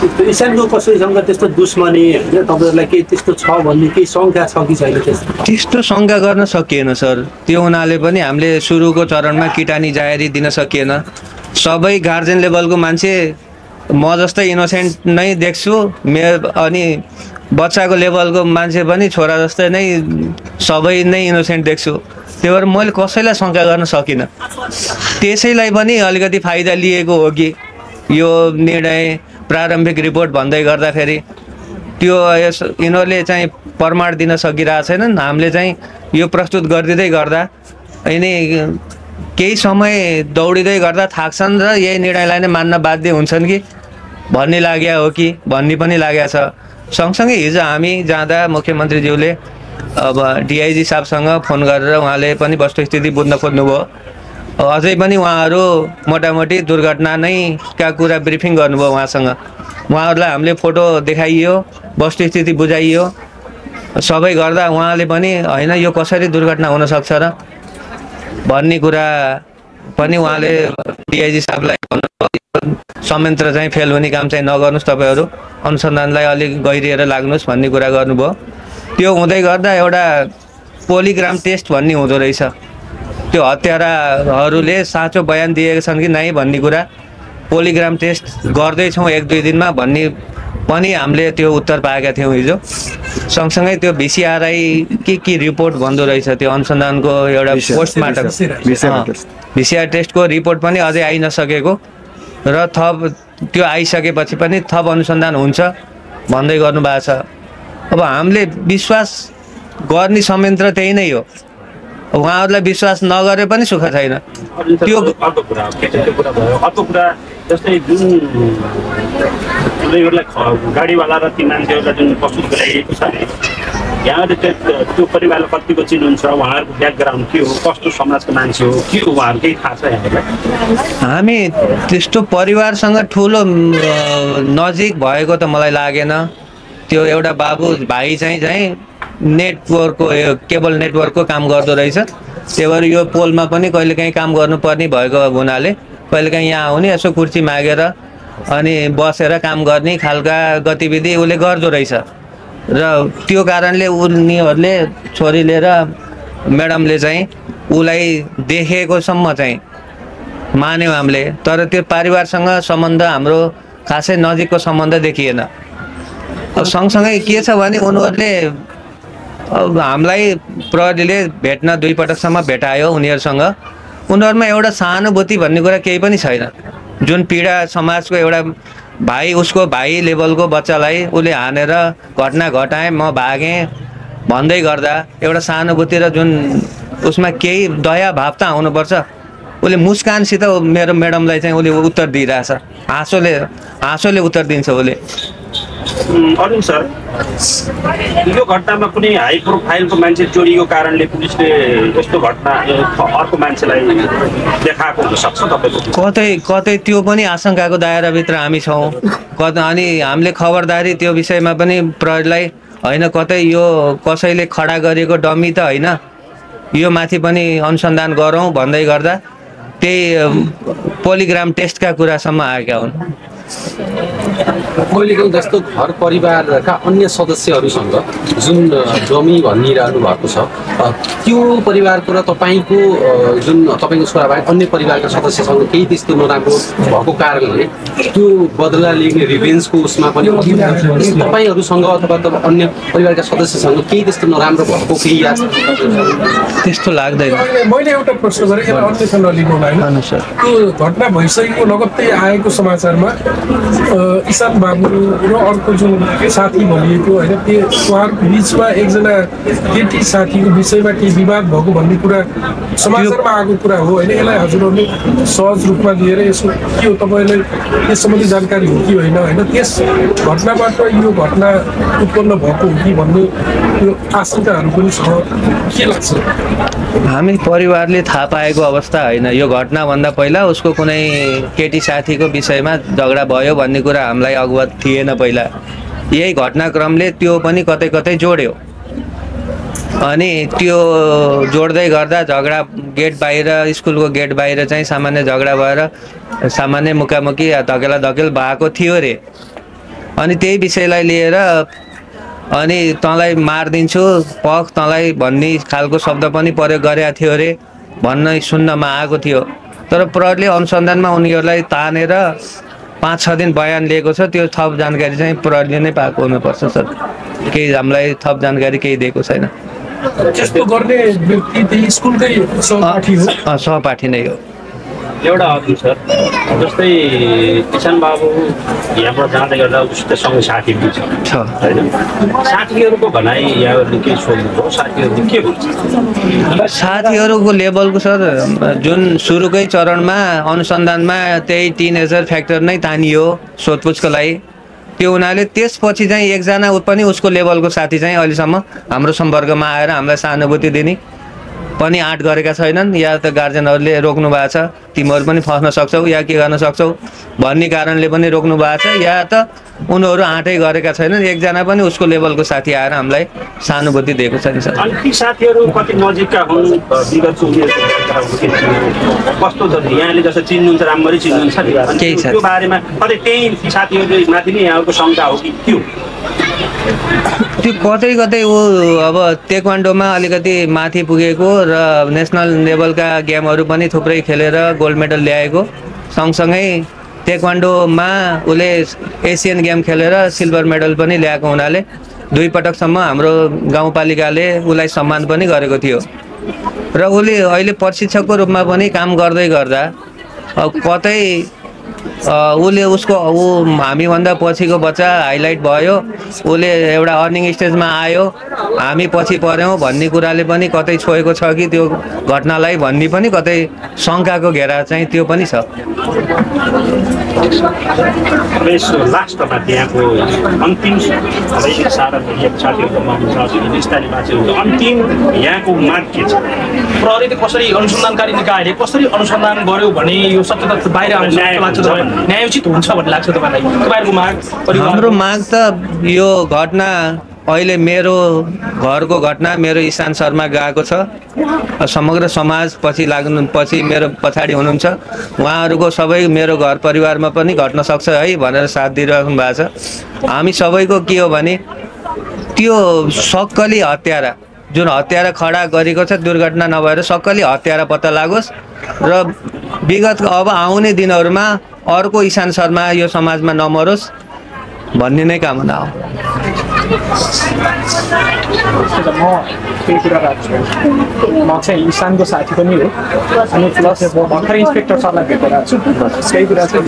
इसानको कसैसँग त्यस्तो दुश्मनी होइन तपाईँहरूलाई केही त्यस्तो छ भन्ने केही शङ्का छ कि छैन त्यस्तो शङ्का गर्न सकिएन सर। त्यो हुनाले पनि हामीले सुरुको चरणमा किटानी जाहेरी दिन सकिएन। सबै गार्जेन लेभलको मान्छे म जस्तै इनोसेन्ट नै देख्छु, अनि बच्चाको लेभलको मान्छे पनि छोरा जस्तै नै सबै नै इनोसेन्ट देख्छु। त्यही भएर मैले कसैलाई शङ्का गर्न सकिनँ। त्यसैलाई पनि अलिकति फाइदा लिएको हो कि यो निर्णय प्रारम्भिक रिपोर्ट भन्दै गर्दाखेरि त्यो यिनीहरूले चाहिँ प्रमाण दिन सकिरहेको छैनन्। हामीले चाहिँ यो प्रस्तुत गरिदिँदै गर्दा यिनी केही समय दौडिँदै गर्दा थाक्छन् र यही निर्णयलाई नै मान्न बाध्य हुन्छन् कि भन्ने लाग्या हो कि भन्ने पनि लागेको छ। सँगसँगै हिजो हामी जाँदा मुख्यमन्त्रीज्यूले अब डिआइजी साहबसँग फोन गरेर उहाँले पनि वस्तुस्थिति बुझ्न खोज्नुभयो। अझै पनि उहाँहरू मोटामोटी दुर्घटना नै का कुरा ब्रिफिङ गर्नुभयो उहाँसँग। उहाँहरूलाई हामीले फोटो देखाइयो, वस्तुस्थिति बुझाइयो, सबै गर्दा उहाँले पनि होइन यो कसरी दुर्घटना हुनसक्छ र भन्ने कुरा पनि उहाँले डिआइजी साहबलाई संयन्त्र चाहिँ फेल हुने काम चाहिँ नगर्नुहोस्, तपाईँहरू अनुसन्धानलाई अलिक गहिरिएर लाग्नुहोस् भन्ने कुरा गर्नुभयो। त्यो हुँदै गर्दा एउटा पोलिग्राम टेस्ट भन्ने हुँदो रहेछ। त्यो हत्याराहरूले साँचो बयान दिएका छन् कि नै भन्ने कुरा पोलिग्राम टेस्ट गर्दैछौँ 1-2 दिनमा भन्ने पनि हामीले त्यो उत्तर पाएका थियौँ हिजो। सँगसँगै त्यो भिसिआरआई के रिपोर्ट भन्दो रहेछ, त्यो अनुसन्धानको एउटा पोस्टमार्टम भिसिआर टेस्टको रिपोर्ट पनि अझै आइ नसकेको र थप त्यो आइसकेपछि पनि थप अनुसन्धान हुन्छ भन्दै गर्नुभएको छ। अब हामीले विश्वास गर्ने संयन्त्र त्यही नै हो। उहाँहरूलाई विश्वास नगरे पनि सुख छैन। त्यो अर्को कुरा जस्तै जुन गाडीवाला र ती मान्छेहरूलाई जुन प्रस्तुत गराइएको छ यहाँले त्यो परिवारलाई कतिको चिन्नुहुन्छ, उहाँहरूको ब्याकग्राउन्ड के हो, कस्तो समाजको मान्छे हो, के हो, उहाँहरू केही थाहा छ यहाँलाई? हामी त्यस्तो परिवारसँग ठुलो नजिक भएको त मलाई लागेन। त्यो एउटा बाबु भाइ चाहिँ नेटवर्कको केबल नेटवर्कको काम गर्दो रहेछ। त्यही भएर यो पोलमा पनि कहिलेकाहीँ काम गर्नुपर्ने भएको हुनाले कहिलेकाहीँ यहाँ आउने यसो कुर्सी मागेर अनि बसेर काम गर्ने खालका गतिविधि उसले गर्दो रहेछ र त्यो कारणले उनीहरूले छोरीले र म्याडमले चाहिँ उसलाई देखेकोसम्म चाहिँ मान्यौँ हामीले। तर त्यो परिवारसँग सम्बन्ध हाम्रो खासै नजिकको सम्बन्ध देखिएन। अब सँगसँगै के छ भने उनीहरूले अब हामीलाई प्रहरीले भेट्न 2 पटकसम्म भेटायो उनीहरूसँग। उनीहरूमा एउटा सहानुभूति भन्ने कुरा केही पनि छैन। जुन पीडा समाजको एउटा भाइ उसको भाइ लेभलको बच्चालाई उसले हानेर घटना घटाएँ म भागेँ भन्दै गर्दा एउटा सहानुभूति र जुन उसमा केही दया भाव त आउनुपर्छ। उसले मुस्कानसित मेरो म्याडमलाई चाहिँ उसले उत्तर दिइरहेछ, हाँसोले उत्तर दिन्छ उसले। अरुण सर, यो घटनामा कुनै हाई प्रोफाइलको मान्छे जोडिएको कारणले पुलिसले यस्तो घटना अर्को मान्छेलाई देखाएको हुनसक्छ तपाईँको? कतै त्यो पनि आशंकाको दायराभित्र हामी छौँ। अनि हामीले खबरदारी त्यो विषयमा पनि प्रहरीलाई होइन कतै यो कसैले खडा गरेको डमी त होइन, यो माथि पनि अनुसन्धान गरौँ भन्दै गर्दा त्यही पोलिग्राम टेस्टका कुरासम्म आएका हुन्। कहिलेकाहीँ जस्तो घर परिवारका अन्य सदस्यहरूसँग जुन डमी भनिरहनु भएको छ, त्यो परिवारको र तपाईँको जुन तपाईँको छोराबाहेक अन्य परिवारका सदस्यसँग केही त्यस्तो नराम्रो भएको कारणले त्यो बदला लिने रिभेन्जको उसमा पनि तपाईँहरूसँग अथवा अन्य परिवारका सदस्यसँग केही त्यस्तो नराम्रो भएको केही याद त्यस्तो लाग्दैन। मैले एउटा प्रश्न गरेँ, यसलाई अन्यथा नलिनु होला होइन। त्यो घटना भइसकेको लगत्तै आएको समाचारमा इसान बाबु र अर्को जुन साथी भनिएको होइन, त्यो उहाँहरूको बिचमा एकजना केटी साथीको विषयमा केही विवाद भएको भन्ने कुरा समाचारमा आएको कुरा हो होइन। यसलाई हजुरहरूले सहज रूपमा लिएर यसो के हो, तपाईँलाई यस सम्बन्धी जानकारी हो कि होइन होइन, त्यस घटनाबाट यो घटना उत्पन्न भएको हो कि भन्ने यो आशंकाहरू पनि छ, के लाग्छ? हामी परिवारले थाहा पाएको अवस्था होइन। यो घटनाभन्दा पहिला उसको कुनै केटी साथीको विषयमा झगडा भयो भन्ने कुरा हामीलाई अवगत थिएन पहिला। यही घटनाक्रमले त्यो पनि कतै कतै जोड्यो अनि त्यो जोड्दै गर्दा झगडा गेट बाहिर, स्कुलको गेट बाहिर चाहिँ सामान्य झगडा भएर सामान्य मुकामुकी धकेला धकेल भएको थियो रे। अनि त्यही विषयलाई लिएर अनि तँलाई मारिदिन्छु पख तँलाई भन्ने खालको शब्द पनि प्रयोग गरेका थियो अरे भन्न सुन्नमा आएको थियो। तर प्रहरीले अनुसन्धानमा उनीहरूलाई तानेर 5-6 दिन बयान लिएको छ। त्यो थप जानकारी चाहिँ प्रहरीले नै पाएको हुनुपर्छ सर। केही हामीलाई थप जानकारी केही दिएको छैन। त्यस्तो गर्ने व्यक्ति त्यही स्कुलकै सहपाठी हो? सहपाठी नै हो। एउटा अघि सर जस्तै किसान बाबु यहाँबाट जाँदै गर्दा उसितसँग साथी पनि छ होइन? साथीहरूको भनाइ यहाँहरूले के सोध्नुभयो? साथीहरूले के भन्छ? साथीहरूको लेभलको सर जुन सुरुकै चरणमा अनुसन्धानमा त्यही टिनेजर फ्याक्टर नै तानियो सोधपुछको लागि। त्यो हुनाले त्यसपछि चाहिँ एकजना पनि उसको लेभलको साथी चाहिँ अहिलेसम्म हाम्रो सम्पर्कमा आएर हामीलाई सहानुभूति दिने पनि आँट गरेका छैनन्। या त गार्जेनहरूले रोक्नु भएको छ तिमीहरू पनि फस्न सक्छौ या के गर्न सक्छौ भन्ने कारणले पनि रोक्नु भएको छ, या त उनीहरू आँटै गरेका छैनन्। एकजना पनि उसको लेभलको साथी आएर हामीलाई सहानुभूति दिएको छैन सर। अनि ती साथीहरू कति नजिकका हुन्? विगत कस्तो छ? यहाँले जस्तो चिन्नुहुन्छ राम्ररी चिन्नुहुन्छ केही छ त्यो बारेमा कतै त्यही साथीहरू माथि नै यहाँको शङ्का हो कि त्यो कतै कतै ऊ अब तेक्वान्डोमा अलिकति माथि पुगेको र नेसनल लेभलका गेमहरू पनि थुप्रै खेलेर गोल्ड मेडल ल्याएको सँगसँगै तेक्वान्डोमा उसले एसियन गेम खेलेर सिल्भर मेडल पनि ल्याएको हुनाले 2 पटकसम्म हाम्रो गाउँपालिकाले उसलाई सम्मान पनि गरेको थियो र उसले अहिले प्रशिक्षकको रूपमा पनि काम गर्दै गर्दा कतै उसले उसको हामीभन्दा पछिको बच्चा हाइलाइट भयो, उसले एउटा अर्निङ स्टेजमा आयो, हामी पछि पऱ्यौँ भन्ने कुराले पनि कतै छोएको छ कि त्यो घटनालाई भन्ने पनि कतै शङ्काको घेरा चाहिँ त्यो पनि छ। लास्टमा त्यहाँको अन्तिम अन्तिम यहाँको माग के छ? प्रहरीले कसरी अनुसन्धानकारी निकायले कसरी अनुसन्धान गर्यो भने यो सत्य तथ्य बाहिर आउँछ लाग्छ तपाईँ? न्यायोचित हुन्छ भन्ने लाग्छ तपाईँलाई? तपाईँहरूको माग? हाम्रो माग त यो घटना अहिले मेरो घरको घटना मेरो ईशान शर्मा गएको छ। समग्र समाज पछि मेरो पछाडि हुनुहुन्छ। उहाँहरूको सबै मेरो घर परिवारमा पनि घट्न सक्छ है भनेर साथ दिइराख्नु भएको छ। हामी सबैको के हो भने त्यो सक्कली हत्यारा जुन हत्यारा खडा गरेको छ दुर्घटना नभएर सक्कली हत्यारा पत्ता लागोस् र विगत अब आउने दिनहरूमा अर्को ईशान शर्मा यो समाजमा नमरोस् भन्ने नै कामना हो। केही कुरा राख्छु। म चाहिँ ईशानको साथी पनि हो अनि प्लस भर्खर इन्सपेक्टर सरलाई भेटेर छु। केही कुरा चाहिँ